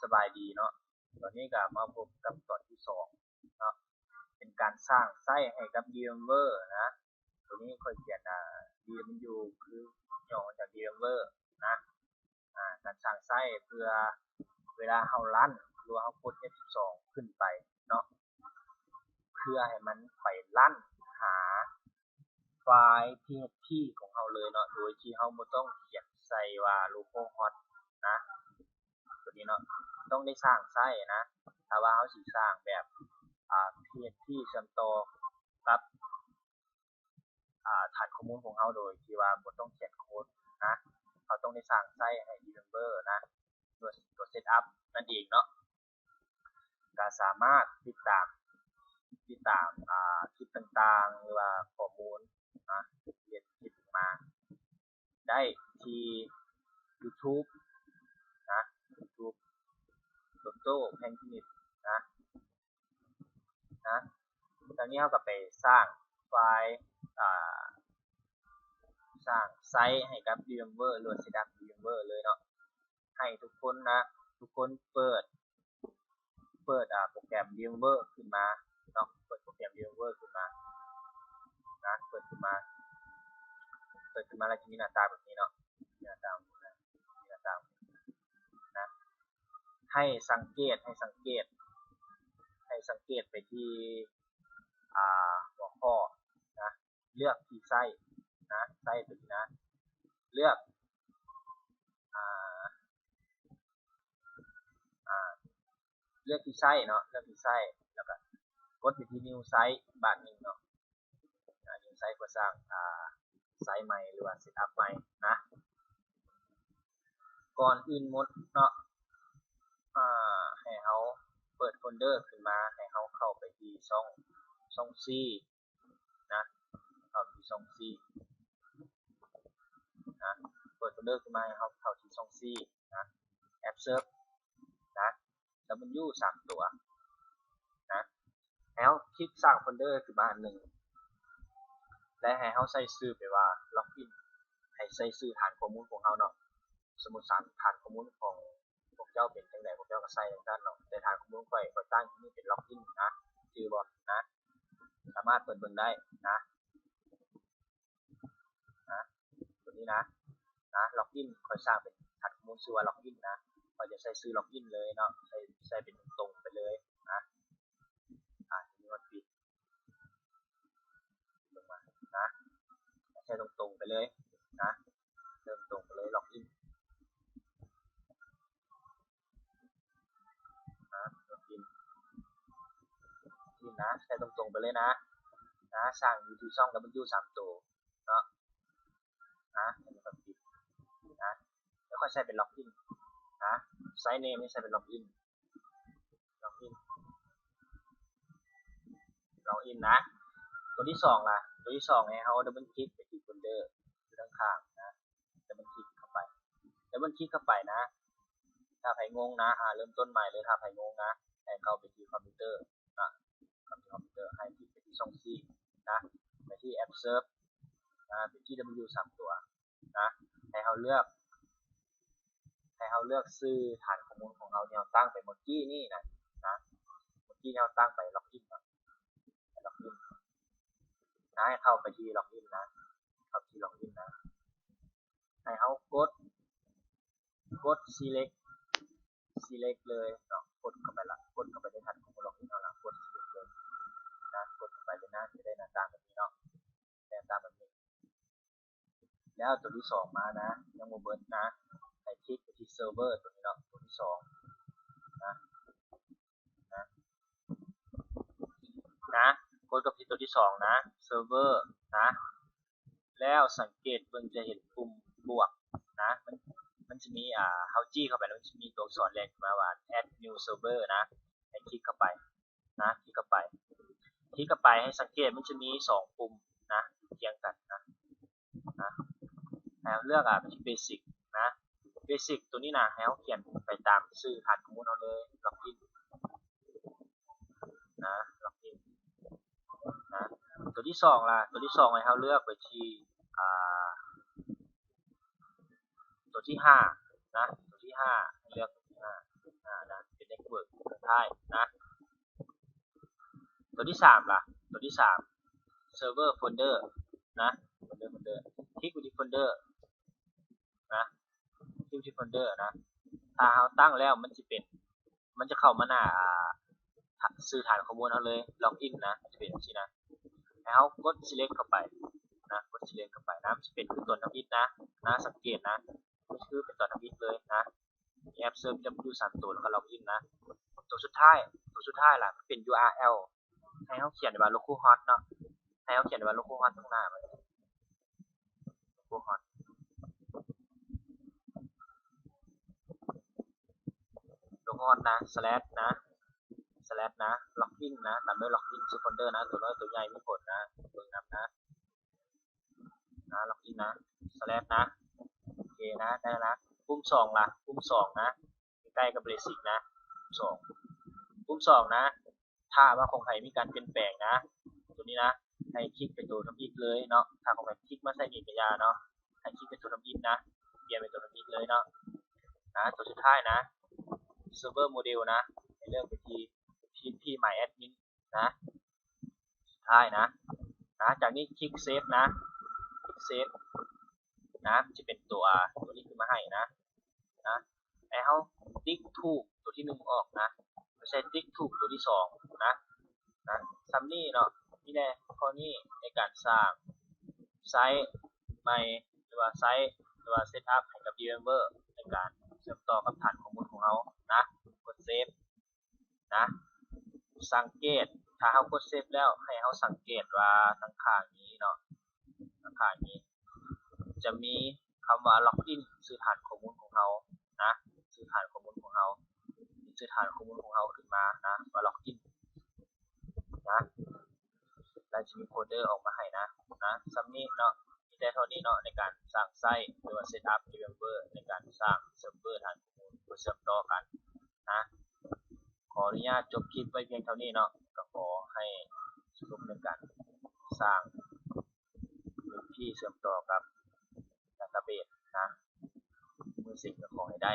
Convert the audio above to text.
ສະບາຍດີເນາະ, ຕອນນີ້ກໍມາພົບກັບຕອນທີສອງເນາະ, ເປັນການສ້າງໄຊໃຫ້ກັບ Vmware ນະ. ຕົວນີ້ຂ້ອຍຂຽນ W ຄືຫຍໍ້ມາຈາກ Vmware ນະ. ການສ້າງໄຊເພື່ອເວລາເຮົາຣັນ ຫຼືວ່າເຮົາກົດ F ສິບສອງ ຂຶ້ນໄປເນາະ, ເພື່ອໃຫ້ມັນໄປຣັນຫາໄຟລ໌ PHP ຂອງເຮົາເລີຍເນາະ, ໂດຍທີ່ເຮົາບໍ່ຕ້ອງຂຽນໃສ່ວ່າ localhost ນະ. ຕົວນີ້ເນາະ ຕ້ອງໄດ້ສ້າງໄຊນະ. ຖ້າວ່າເຮົາຊິສ້າງແບບ ອາ PHP ເຊື່ອມຕໍ່ກັບ ອາ ຖານຂໍ້ມູນຂອງເຮົາ ໂດຍທີ່ວ່າບໍ່ຕ້ອງຂຽນໂຄດນະ, ເຮົາຕ້ອງໄດ້ສ້າງໄຊໃຫ້ Vmware ນະ, ຕົວ ຕົວ setup ນັ້ນເອງເນາະ. ກໍສາມາດຕິດຕາມ ຕິດຕາມ ອາ ຄລິບຕ່າງໆ ຫຼືວ່າຂໍ້ມູນນະ, ເຮັດຄລິບມາໄດ້ທີ່ YouTube ນະ, YouTube Toto ແພງພິນິດນະ, ນະ. ຕອນນີ້ເຮົາກໍໄປສ້າງໄຟລ໌ ອາ ສ້າງໄຊໃຫ້ກັບ Vmware ຫຼືວ່າ setup Vmware ເລີຍເນາະ. ໃຫ້ທຸກຄົນນະ, ທຸກຄົນເປີດ ເປີດ ອາ ໂປຣແກຣມ Vmware ຂຶ້ນມາເນາະ, ເປີດໂປຣແກຣມ Vmware ຂຶ້ນມານະ, ເປີດຂຶ້ນມາ ເປີດຂຶ້ນມາແລ້ວຈະມີໜ້າຕາແບບນີ້ເນາະ, ໜ້າຕາ ໜ້າຕານະ. ໃຫ້ສັງເກດ ໃຫ້ສັງເກດ ໃຫ້ສັງເກດໄປທີ່ ອາ ຫົວຂໍ້ນະ, ເລືອກທີ່ໄຊນະ, ໄຊຕົວນີ້ນະ, ເລືອກ ອາ ອາ ເລືອກທີ່ໄຊເນາະ, ເລືອກທີ່ໄຊ ແລ້ວກໍກົດໄປທີ່ New Site ບາດໜຶ່ງເນາະ, ອາ New Site ເພື່ອສ້າງ ອາ ໄຊໃໝ່ ຫຼືວ່າ setup ໃໝ່ນະ. ກ່ອນອື່ນໝົດເນາະ ອາ ໃຫ້ເຮົາເປີດໂຟນເດີຂຶ້ນມາ, ໃຫ້ເຮົາເຂົ້າໄປທີ່ຊ່ອງ ຊ່ອງ C ນະ, ເຂົ້າທີ່ຊ່ອງ C ນະ, ເປີດໂຟນເດີຂຶ້ນມາ ໃຫ້ເຮົາເຂົ້າທີ່ຊ່ອງ C ນະ, App Search ນະ, W ສາມຕົວນະ, ໃຫ້ເຮົາຄລິກສ້າງໂຟນເດີຂຶ້ນມາອັນໜຶ່ງ ແລະ ໃຫ້ເຮົາໃສ່ຊື່ໄປວ່າ Login, ໃຫ້ໃສ່ຊື່ຖານຂໍ້ມູນຂອງເຮົາເນາະ. ສົມມຸດຖານ ຖານຂໍ້ມູນຂອງພວກເຈົ້າເປັນຈັ່ງໃດ ພວກເຈົ້າກໍໃສ່ຈັ່ງຊັ້ນເນາະ, ແຕ່ຖານຂໍ້ມູນຂ້ອຍ ຂ້ອຍຕັ້ງຢູ່ນີ້ເປັນ Login ນະ, ຊື່ບໍ່ນະ, ສາມາດເປີດເບິ່ງໄດ້ນະ. ນະ ຕົວນີ້ນະ ນະ Login ຂ້ອຍສ້າງເປັນຖານຂໍ້ມູນຊື່ວ່າ Login ນະ, ຂ້ອຍຈະໃສ່ຊື່ Login ເລີຍເນາະ, ໃສ່ ໃສ່ເປັນຕົງໆໄປເລີຍນະ. ອາ ຕົວນີ້ມັນປິດ ລົງມານະ, ໃສ່ຕົງໆໄປເລີຍນະ, ເລີ່ມຕົງໄປເລີຍ Login ນະ, Login ນີ້ນະ, ໃສ່ຕົງໆໄປເລີຍນະ, ນະ ສ້າງຢູ່ທີ່ຊ່ອງ W ສາມໂຕເນາະ. ນະ ອັນນີ້ກໍຜິດນະ, ແລ້ວຄ່ອຍໃສ່ເປັນ Login ນະ, Site Name ນີ້ໃສ່ເປັນ Login, Login, Login ນະ. ຕົວທີສອງລະ? ຕົວທີສອງໃຫ້ເຮົາ Double Click ໄປທີ່ໂຟນເດີຢູ່ທາງຂ້າງນະ, Double Click ເຂົ້າໄປ, Double Click ເຂົ້າໄປນະ. ຖ້າໃຜງົງນະ ອາ ເລີ່ມຕົ້ນໃໝ່ເລີຍ, ຖ້າໃຜງົງນະ ໃຫ້ເຂົ້າໄປທີ່ຄອມພິວເຕີນະ, ເຂົ້າໄປທີ່ຄອມພິວເຕີ ໃຫ້ຄລິກໄປທີ່ຊ່ອງ C ນະ, ໄປທີ່ App Search ນະ, ໄປທີ່ W ສາມຕົວນະ, ໃຫ້ເຮົາເລືອກ ໃຫ້ເຮົາເລືອກຊື່ຖານຂໍ້ມູນຂອງເຮົາທີ່ເຮົາຕັ້ງໄປເມື່ອກີ້ນີ້ນະ, ນະ, ເມື່ອກີ້ທີ່ເຮົາຕັ້ງໄປ Login ນະ, Login ນະ, ໃຫ້ເຂົ້າໄປທີ່ Login ນະ, ເຂົ້າທີ່ Login ນະ. ໃຫ້ເຮົາກົດ ກົດ select select ເລີຍເນາະ, ກົດເຂົ້າໄປລະ ກົດເຂົ້າໄປໃນຖານຂໍ້ມູນ login ເຮົາລະ ກົດ select ເລີຍນະ, ກົດເຂົ້າໄປເລີຍນະ, ຈະໄດ້ໜ້າຕາແບບນີ້ເນາະ, ໄດ້ໜ້າຕາແບບນີ້. ແລ້ວຕົວທີສອງມານະ, ຍັງບໍ່ເບິດນະ, ໃຫ້ຄລິກໄປທີ່ server ຕົວນີ້ເນາະ, ຕົວທີສອງນະ. ນະ ນະ, ກົດເຂົ້າໄປທີ່ຕົວທີສອງນະ, server ນະ, ແລ້ວສັງເກດເບິ່ງຈະເຫັນປຸ່ມບວກນະ, ມັນ ມັນຈະມີ ອາ ເຮົາຈີ້ເຂົ້າໄປແລ້ວ ມັນຈະມີຕົວອັກສອນແລ່ນຂຶ້ນມາວ່າ add new server ນະ, ໃຫ້ຄລິກເຂົ້າໄປນະ, ຄລິກເຂົ້າໄປ, ຄລິກເຂົ້າໄປ ໃຫ້ສັງເກດມັນຈະມີສອງປຸ່ມນະ ຢູ່ຄຽງກັນນະ. ນະ ໃຫ້ເຮົາເລືອກ ອາ ເປັນ basic ນະ, basic ຕົວນີ້ນະ ໃຫ້ເຮົາຂຽນໄປຕາມຊື່ຖານຂໍ້ມູນເຮົາເລີຍ, login ນະ, login ນະ. ຕົວທີສອງລະ? ຕົວທີສອງໃຫ້ເຮົາເລືອກໄປທີ່ ອາ ຕົວທີຫ້ານະ, ຕົວທີຫ້າ ໃຫ້ເລືອກຕົວທີຫ້າ ນະ ເປັນ network ສຸດທ້າຍນະ. ຕົວທີສາມລະ ຕົວທີສາມ server folder ນະ folder folder ຄລິກໄປທີ່ folder ນະ ຄລິກໄປທີ່ folder ນະ. ຖ້າເຮົາຕັ້ງແລ້ວ ມັນຊິເປັນ ມັນຈະເຂົ້າມາໜ້າ ອາ ຊື່ຖານຂໍ້ມູນເຮົາເລີຍ login ນະ ຈະເປັນຈັ່ງຊີ້ນະ. ໃຫ້ເຮົາກົດ select ເຂົ້າໄປນະ ກົດ select ເຂົ້າໄປນະ ມັນຊິເປັນຄືຕົວທຳອິດນະ ນະ ສັງເກດນະ ມັນຄືເປັນຕົວທຳອິດເລີຍນະ. ມີແອັບ server ຢູ່ສາມຕົວ ແລ້ວກໍ login ນະ. ຕົວສຸດທ້າຍ ຕົວສຸດທ້າຍລະ ມັນເປັນ URL ໃຫ້ເຮົາຂຽນໄດ້ວ່າ localhost ເນາະ ໃຫ້ເຮົາຂຽນໄດ້ວ່າ localhost ຂ້າງໜ້າມັນ localhost localhost ນະ slash ນະ slash ນະ login ນະ ຕາມດ້ວຍ login ຊື່ folder ນະ ຕົວນ້ອຍຕົວໃຫຍ່ມີຜົນນະ ເບິ່ງນຳນະ ນະ login ນະ slash ນະ. ໂອເຄນະ ໄດ້ລະ. ປຸ່ມສອງລະ ປຸ່ມສອງນະ ໃກ້ກັບ basic ນະ ປຸ່ມສອງ ປຸ່ມສອງນະ. ຖ້າວ່າຂອງໃຜມີການປ່ຽນແປງນະ ຕົວນີ້ນະ ໃຫ້ຄລິກໄປຕົວທຳອິດເລີຍເນາະ. ຖ້າຂອງໃຜຄລິກມາໃສ່ນີ້ກະຢ່າເນາະ ໃຫ້ຄລິກໄປຕົວທຳອິດນະ ປ່ຽນໄປຕົວທຳອິດເລີຍເນາະ ນະ. ຕົວສຸດທ້າຍນະ server model ນະ ໃຫ້ເລືອກໄປທີ່ phpMyAdmin ນະ ສຸດທ້າຍນະ ນະ. ຈາກນີ້ຄລິກ save ນະ ຄລິກ save ນະ ມັນຈະເປັນຕົວ ຕົວນີ້ຂຶ້ນມາໃຫ້ນະ ນະ. ໃຫ້ເຮົາຕິກທູກຕົວທີໜຶ່ງອອກນະ ບໍ່ໃຊ່ຕິກທູກຕົວທີສອງນະ ນະ. ສ່ຳນີ້ເນາະ ມີແຕ່ຂໍ້ນີ້ໃນການສ້າງໄຊໃໝ່ ຫຼືວ່າໄຊ ຫຼືວ່າ set up ໃຫ້ກັບ vMware ໃນການເຊື່ອມຕໍ່ກັບຖານຂໍ້ມູນຂອງເຮົານະ. ກົດ save ນະ. ສັງເກດ ຖ້າເຮົາກົດ save ແລ້ວ ໃຫ້ເຮົາສັງເກດວ່າທາງຂ້າງນີ້ເນາະ ທາງຂ້າງນີ້ຈະມີຄຳວ່າ login ຊື່ຖານຂໍ້ມູນຂອງເຮົານະ ຊື່ຖານຂໍ້ມູນຂອງເຮົາ ມີຊື່ຖານຂໍ້ມູນຂອງເຮົາຂຶ້ນມານະ ວ່າ login ນະ ແລ້ວຈະມີໂຟນເດີອອກມາໃຫ້ນະ ນະ. ສ່ຳນີ້ເນາະ ມີແຕ່ເທົ່ານີ້ເນາະ ໃນການສ້າງໄຊ ຫຼືວ່າ set up vMware ໃນການສ້າງເຊີບເວີຖານຂໍ້ມູນເພື່ອເຊື່ອມຕໍ່ກັນນະ. ຂໍອະນຸຍາດຈົບຄລິບໄວ້ພຽງເທົ່ານີ້ເນາະ ກໍຂໍໃຫ້ສະຫຼຸບເລື່ອງການສ້າງເວັບທີ່ເຊື່ອມຕໍ່ກັບ database ນະ ມື້ເສັງກໍຂໍໃຫ້ໄດ້